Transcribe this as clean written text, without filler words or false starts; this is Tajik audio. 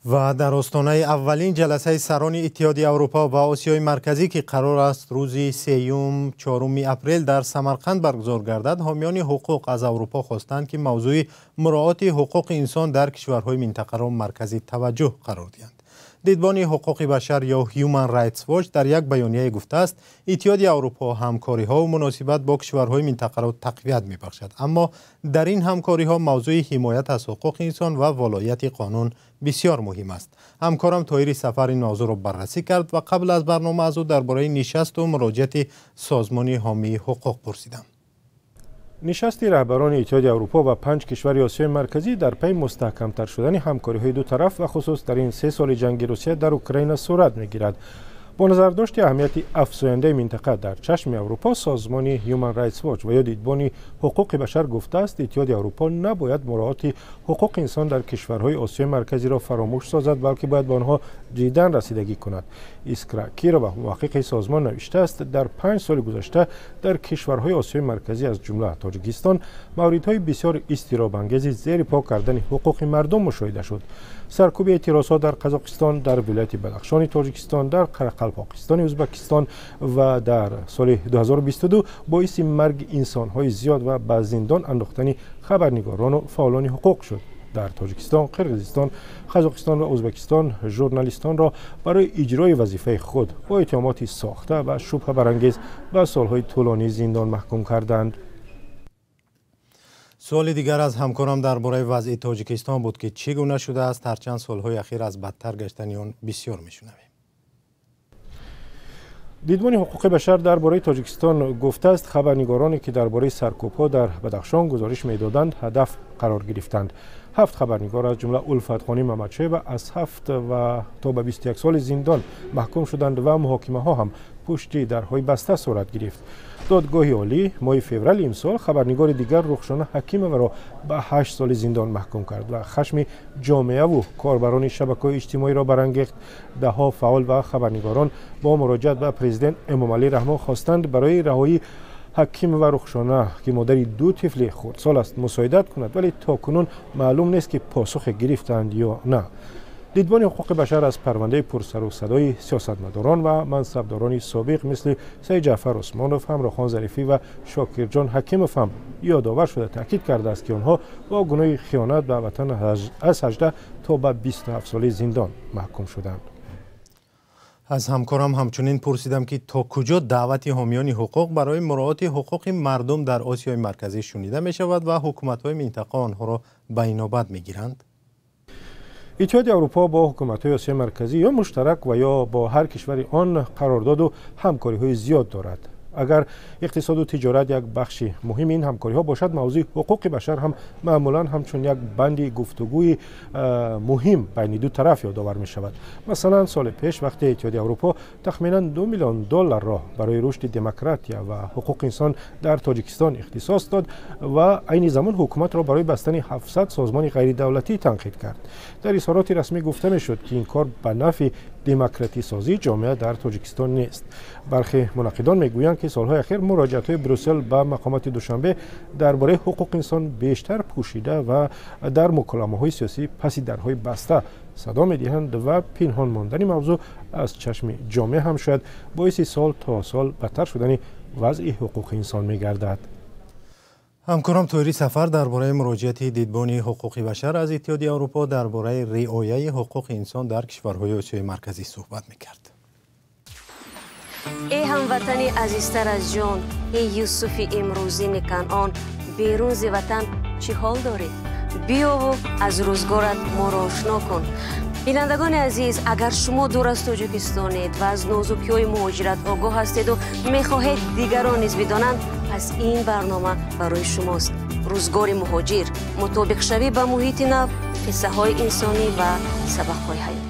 Ва дар остонаи аввалин ҷаласаи сарони Иттиҳоди Аврупо ва Осиёи Марказӣ, ки қарор аст рӯзи сеюм чоруми апрел дар Самарқанд баргузор гардад, ҳомиёни ҳуқуқ аз Аврупо хостанд, ки мавзӯи муроати ҳуқуқи инсон дар кишварҳои минтақаро маркази таваҷҷӯҳ қарор диҳанд. Дидбони ҳуқуқи башар ё Human Rights Watch дар як баёнияе гуфтааст, Иттиҳоди Аврупо ҳамкориҳо ва муносибат бо кишварҳои минтақаро тақвият мебахшад, аммо дар ин ҳамкориҳо мавзӯи ҳимоят аз ҳуқуқи инсон ва волоияти қонун бисёр муҳим аст. Ҳамкорам Тоҳири Сафар ин мавзӯъро баррасӣ кард ва қабл аз барнома аз ӯ дар бораи нишасту муроҷиати созмони ҳомии ҳуқуқ пурсидам. Нишасти раҳбарони Иттиҳоди Аврупо ва панҷ кишвари Осиёи Марказӣ дар пайи мустаҳкамтар шудани ҳамкориҳои ду тараф ва хусус дар ин 3 соли ҷанги Русия дар Украина сурат мегирад. Бо назардошти аҳамияти афзояндаи минтақа дар чашми Аврупо, созмони Human Rights Watch ва ё Дидбони ҳуқуқи башар гуфтааст, Иттиҳоди Аврупо набояд муроати ҳуқуқи инсон дар кишварҳои Осиёи Марказиро фаромӯш созад, балки бояд ба онҳо ҷиддан расидагӣ кунад. Искра Кирова, муҳаққиқи созмон, навиштааст, дар 5 соли гузашта дар кишварҳои Осиёи Марказӣ, аз ҷумла Тоҷикистон, мавридҳои бисёр изтиробангези зери по кардани ҳуқуқи мардум мушоҳида шуд. Саркӯби эътирозҳо дар Қазоқистон, дар вилояти Бадахшони Тоҷикистон, дар Қарақалпоқистони Ӯзбекистон ва дар соли 2022 боиси марги инсонҳои зиёд ва ба зиндон андохтани хабарнигорону фаъолони ҳуқуқ шуд. Дар Тоҷикистон, Қирғизистон, Қазоқистон ва Ӯзбекистон журналистонро барои иҷрои вазифаи худ бо иттиҳомоти сохта ва шубҳабарангез ба солҳои тӯлонии зиндон маҳкум карданд. Суоли дигар аз ҳамкорам дар бораи вазъи Тоҷикистон буд, ки чӣ гуна шудааст, ҳарчанд солҳои ахир аз бадтар гаштани он бисёр мешунавем. Дидбони ҳуқуқи башар дар бораи Тоҷикистон гуфтааст, хабарнигороне ки дар бораи саркӯбҳо дар Бадахшон гузориш медоданд, ҳадаф қарор гирифтанд. 7 хабарнигор, аз ҷумла Улфатхонӣ Мамадшоева, аз 7 ва то ба 21 соли зиндон маҳкум шуданд ва муҳокимаҳо ҳам пушти дарҳои баста сурат гирифт. Додгоҳи олӣ моҳи феврали имсол хабарнигори дигар Рухшона Ҳакимоваро ба 8 соли зиндон маҳкум кард ва хашми ҷомеаву корбарони шабакаҳои иҷтимоиро барангехт. Даҳҳо фаъол ва хабарнигорон бо муроҷиат ба президент Эмомалӣ Раҳмон хостанд барои раҳоии Ҳакимова Рухшона, ки модари 2 тифли хурдсол аст, мусоидат кунад, вале то кунун маълум нест, ки посухе гирифтанд ё на. Дидбони ҳуқуқи башар аз парвандаи пурсару садои сиёсатмадорон ва мансабдорони собиқ мисли Саид Ҷаъфар Усмонов, Ҳамрохон Зарифӣ ва Шокирҷон Ҳакимов ҳам ёдовар шуда таъкид кардааст, ки онҳо бо гуноҳи хиёнат ба ватан аз 18 то ба 27 соли зиндон маҳкум шуданд. Аз ҳамкорам ҳамчунин пурсидам, ки то куҷо даъвати ҳомиёни ҳуқуқ барои муроати ҳуқуқи мардум дар Осиёи Марказӣ шунида мешавад ва ҳукуматҳои минтақа онҳоро ба инобат мегиранд. Иттиҳоди Аврупо бо ҳукуматҳои Осиёи Марказӣ ё муштарак ва ё бо ҳар кишвари он қарордоду ҳамкориҳои зиёд дорад. Агар иқтисоду тиҷорат як бахши муҳими ин ҳамкориҳо бошад, мавзӯи ҳуқуқи башар ҳам маъмулан ҳамчун як банди гуфтугӯи муҳим байни ду тараф ёдовар мешавад. Масалан, соли пеш вақте Иттиҳоди Аврупо тахминан 2 миллион долларро барои рушди демократия ва ҳуқуқи инсон дар Тоҷикистон ихтисос дод ва айни замон ҳукуматро барои бастани 700 созмони ғайридавлатӣ танқид кард. Дар изҳороти расмӣ гуфта мешуд, ки ин кор ба нафъи демократисозии ҷомеа дар Тоҷикистон нест. Бархе мунаққидон мегӯянд, ки солҳои ахир муроҷиатҳои Брюссел ба мақомоти Душанбе дар бораи ҳуқуқи инсон бештар пӯшида ва дар муколамаҳои сиёсӣ паси дарҳои баста садо медиҳанд ва пинҳон мондани мавзӯъ аз чашми ҷомеа ҳам шояд боиси сол то сол бадтар шудани вазъи ҳуқуқи инсон мегардад. Ҳамкорам Тоҳири Сафар дар бораи муроҷиати Дидбони ҳуқуқи башар аз Иттиҳоди Аврупо дар бораи риояи ҳуқуқи инсон дар кишварҳои Осиёи Марказӣ суҳбат мекард. Эй ҳамватани азизтар аз ҷон, эй Юсуфи имрӯзини Канъон, берун зи ватан чӣ ҳол дорӣ? Биёву аз рӯзгорат моро ошно кун. Бинандагони азиз, агар шумо дур аз Тоҷикистонед ва аз нозукиҳои муҳоҷират огоҳ ҳастеду мехоҳед дигарон низ бидонанд, пас ин барнома барои шумост. Рӯзгори муҳоҷир, мутобиқшавӣ ба муҳити нав, қиссаҳои инсонӣ ва сабақҳои ҳаёт.